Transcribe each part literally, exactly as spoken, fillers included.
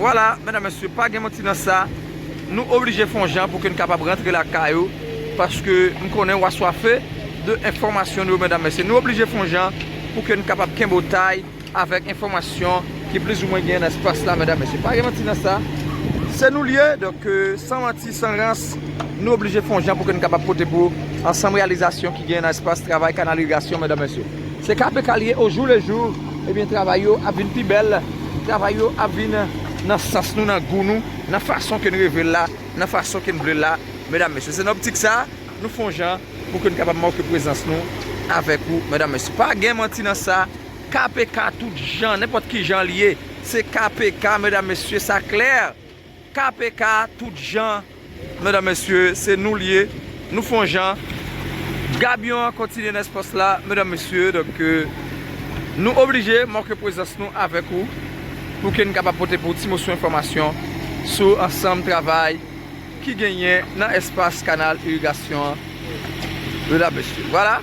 Vwala, medam, mesye, pa gen manti nan sa. Nou oblije fè yon jan pou ke n kapab rantre lakay ou, paske m konnen w aswafe de enfòmasyon nou yo, medam, mesye. Nou oblije fè yon jan pou ke n kapab kenbe w tay avèk enfòmasyon ki plizoumwen gen nan espas la, medam, mesye. Pa gen manti nan sa. Se nou l ye, donk, euh, san manti, san rans, nou oblije fè yon jan pou ke n kapab pote pou ou ansanm reyalizasyon ki gen nan espas travay kanal irigasyon, medam, mesye. Se K P K l ye, o jou le jou, ebyen, travay yo ap vin pi bèl, travay yo ap vin nan sans nou, nan gou nou, nan fason ke n reve l la, nan fason ke n vle l la, medam, mesye. Se nan optik sa, nou fè yon jan pou ke n kapab make prezans nou avèk ou, medam, mesye. Pa gen manti nan sa, K P K tout jan, nenpòt ki jan l ye, se K P K, medam, mesye, sa klè. K P K tout jan, medam, mesye, se nou l ye, nou fè yon jan. Gabyon an kontinye nan espas la, medam, mesye, donk, euh, nou oblije make prezans nou avèk ou pou ke n kapab pote pou ou ti moso enfòmasyon sou ansanm travay ki genyen nan espas kanal irigasyon an, medam, mesye. Vwala.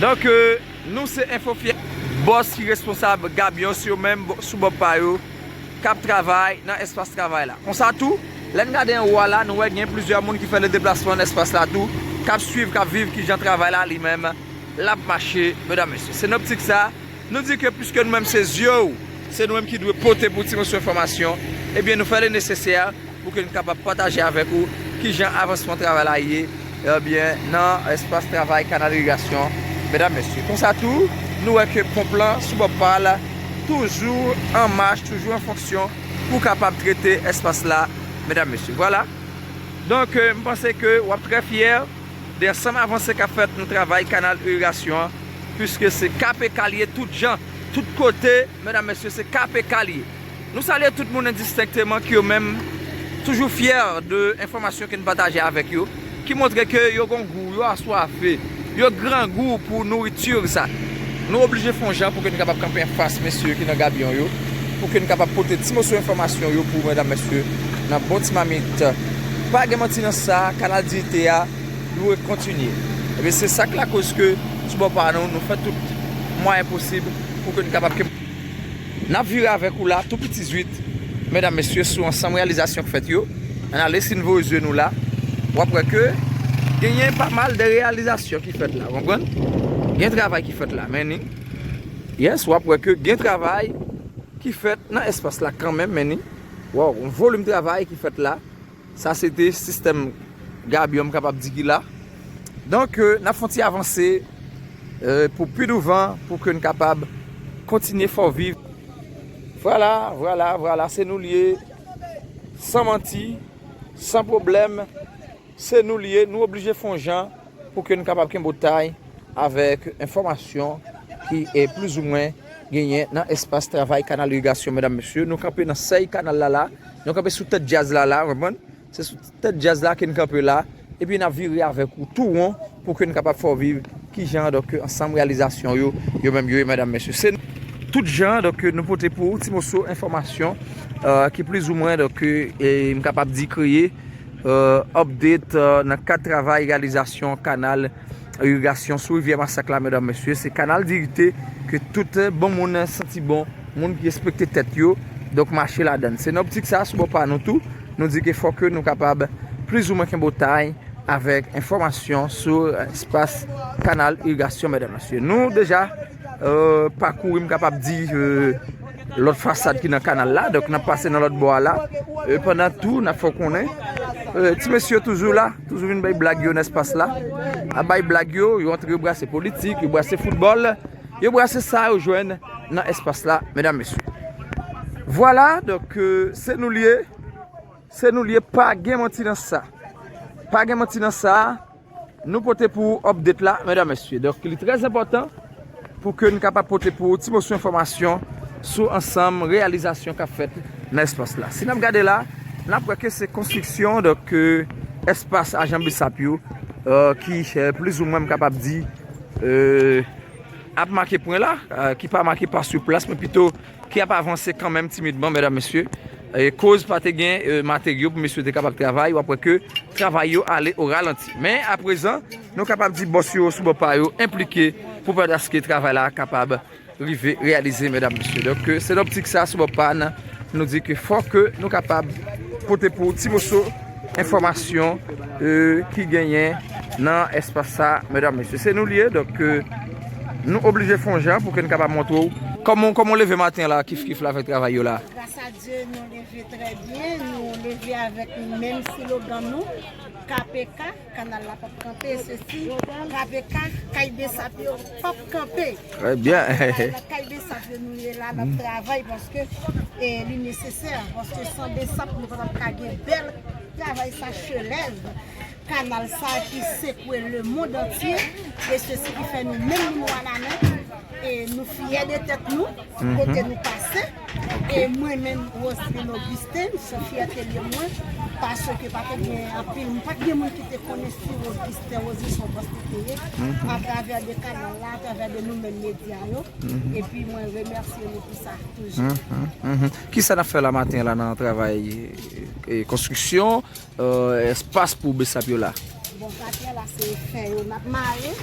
Donk, euh, nou se Enfo Fyèl. Bòs ki responsab Gabyon, se yo menm, bò-, sou bò pa yo, k ap travay nan espas travay la. Konsa tou, lè n gade anwo a la, nou wè gen plizyè moun ki fè le deplasman nan espas la tou, k ap swiv, k ap viv kijan travay la li menm l ap mache, medam, mesye. Se nan optik sa, nou di ke piske nou menm se zye w, se nou menm ki dwe pote pou ti moso enfòmasyon, ebyen, nou fè le nesesè pou ke n kapab pataje avèk ou kijan avansman travay la ye, ebyen, nan espas travay kanal irigasyon, medam, mesye. Konsa tou, nou wè ke ponp lan sou bò pa l toujou an mach, toujou an fonksyon pou kapab trete espas la, medam, mesye. Vwala. Donk, euh, m panse ke w ap trè fyè de ansanm avanse k ap fèt nan travay kanal irigasyon an, piske se K P K l ye tout jan, tout kote, medam, mesye, se K P K l ye. Nou salye tout moun endistenkteman ki yo menm toujou fyè de enfòmasyon ke n pataje avèk yo, ki montre ke yo gon gou, yo aswafe, yo grangou pou nouriti sa. Nou oblije fè yon jan pou ke n kapab kanpe anfas mesye ki nan gabyon yo, pou ke n kapab pote ti moso enfòmasyon yo pou medam, mesye, nan bon ti mamit. Pa gen manti nan sa, kanal Diyite a dwe kontinye. Ebyen, se sa k lakoz ke, sou bò pa nou, nou fè tout mwayen posib pou ke n kapab kenbe. N ap vire avèk ou la, tou piti zwit, medam, mesye, sou ansanm reyalizasyon k fèt yo. Ann ale, si n voye zye nou la, w ap wè ke genyen pa mal de reyalizasyon ki fèt la, w konprann? Gen travay ki fèt la, men ni. Yes, w ap wè ke gen travay ki fèt nan espas la kanmenm, men ni. Wow, yon volim travay ki fèt la. Sa se te sistèm gabyon, m kapab di ki la. Donk, euh, n ap fè yon ti avanse, euh, pou pi douvan, pou ke n kapab kontinye fè w viv. Vwala, vwala, vwala, se nou l ye, san manti, san pwoblèm, se nou l ye, nou oblije fè yon jan pou ke n kapab kenbe w tay avèk enfòmasyon ki, e, plizoumwen genyen nan espas travay kanal irigasyon, medam, mesye. Nou kanpe nan sèy kanal la la, nou kanpe sou tèt djaz la la, w konprann? Se sou tèt djaz la ke n kanpe la, epi n ap vire avèk ou tou won pou ke n kapab fè w viv kijan, donk, ansanm reyalizasyon yo, yo menm yo ye, medam, mesye. Se tout jan, donk, nou pote pou ou ti moso enfòmasyon, euh, ki plizoumwen, donk, e, m kapab di kreye, euh, update, euh, nan kad travay reyalizasyon kanal irigasyon sou rivyè Masak la, medam, mesye. Se kanal Diyite ke tout bon moun santi bon, moun ki respekte tèt yo, donk mache ladann. Se nan optik sa, sou bò pa nou tou, nou di ke fòk nou kapab plizoumwen kenbe w tay avèk enfòmasyon sou espas kanal irigasyon, medam, mesye. Nou deja, euh, pakouri, m kapab di, euh, lòt fasad ki nan kanal la. Donk, n ap pase nan lòt bò a la. E pandan tou, n ap fè w konnen, e, ti mesye yo toujou la, toujou vin bay blag yo nan espas la. Ap bay blag yo, yo antre, yo brase politik, yo brase foutbòl, yo brase sa yo jwenn nan espas la, medam, mesye. Vwala, donk, e, se nou l ye, se nou l ye, pa gen manti nan sa. Pa gen manti nan sa. Nou pote pou ou update la, medam, mesye. Donk, li trè enpòtan pou ke n kapab pote pou ou ti moso enfòmasyon sou ansanm reyalizasyon k ap fèt nan espas la. Si n ap gade la, n ap wè ke se konstriksyon, donk, euh, espas ajan bisap yo, euh, ki, euh, plizoumwen, m kapab di, euh, ap make pwen la, euh, ki pa make pa sou plas, men pito ki ap avanse kanmenm timidman, medam, mesye. E koz pa te gen, e, materyo pou mesye te kapab travay, w ap wè ke travay yo ale o ralanti. Men, aprezan, nou kapab di bòs yo sou bò pa yo enplike pou pèdaske travay la kapab rive reyalize, medam, mesye. Donk, e, se nan optik sa, sou bò pa n, Nou di ke fò ke nou kapab pote pou ti moso enfòmasyon e, ki genyen nan espas sa, medam, mesye. Se nou li ye, donk e, nou oblije fè yon jan pou ke nou kapab montre w kòman, kòman w leve maten la, kif kif la, avèk travay yo la. Gras a Dye, nou leve trè byen, nou leve avèk menm silogan nou, K P K, kanal la p ap kanpe, sesi, K P K, kay Besap yo p ap kanpe. Trè byen. Kay Besap yo nou ye la, n ap travay paske e, li nesesè, paske san Besap nou pa t ap ka gen bèl travay sa, chelèv kanal sa ki sekwe lemonn antye, e se sa ki fè nou menm nou Wanamen, e nou fyè de tèt nou, kote nou pase. E mwen menm, Roseline Augustin, se fyète de mwen, paske pa te gen anpil, pa t gen moun ki te konnen si Augustin Rosilson Prosper te ye, atravè de kanal la, atravè de nou menm medya yo. Epi mwen remèsye nou pou sa toujou. Kisa n ap fè la maten la nan travay e, konstriksyon e, espas pou Besap yo la? Bon, maten la se fè yo n ap mare,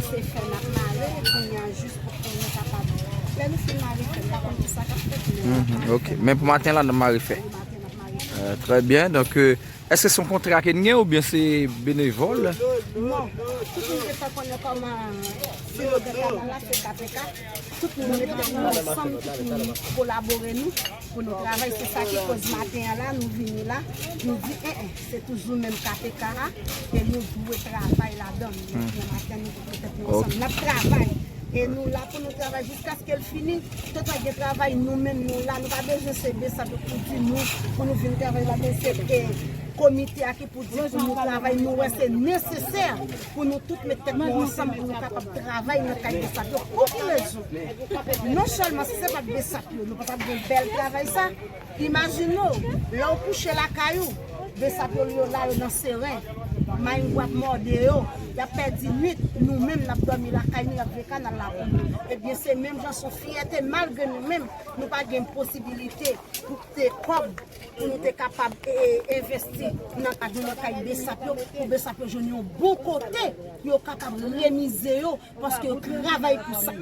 se fè n ap mare, kounye a jis pou ke nou kapab, lè nou fin mare fè, m pa konn kisa k ap fèt, men n ap mare fè. Ok, men pou maten la n ap mare fè. Pou maten n ap mare fè. E, trè byen, donk e, èske se yon kontra ke n gen oubyen se benevòl? Non, tout moun te fè konnen kòman silogan kanal la se K P K. Tout moun mete nou ansanm, tout moun kolabore nou pou nou travay. Se sa ki koz maten an la, nou vini la, nou di, en, en, se toujou menm K P K a, e nou dwe travay ladan l. Nan maten, nou mete tèt nou ansanm, n ap travay. E nou la pou nou travay jiskaske l fini. Tout sa gen travay, nou menm nou la, nou pa bezwen se Besap pou di nou, pou nou vin travay ladan, se e, komite a ki pou di pou nou travay, nou wè se nesesè pou nou tout met tèt nou ansanm pou nou kapab travay nan kay Besap yo. Pou ki rezon? Non sèlman si se pa t Besap yo, nou pa t ap gen bèl travay sa. Imajine w, lè w kouche lakay ou, Besap yo, yo la, yo nan seren, mayengou ap mòde yo, y ap pèdi nwit, nou menm n ap dòmi lakay nou, y ap veye kanal la pou nou. Ebyen, se menm jan, se yon fyète, malgre nou menm, nou pa gen posibilite pou te kòb pou nou te kapab e, e, envesti nan kad nan kay Besap yo, pou Besap yo jwenn yon bon kote, yo kapab remize yo, paske yo travay pou sa.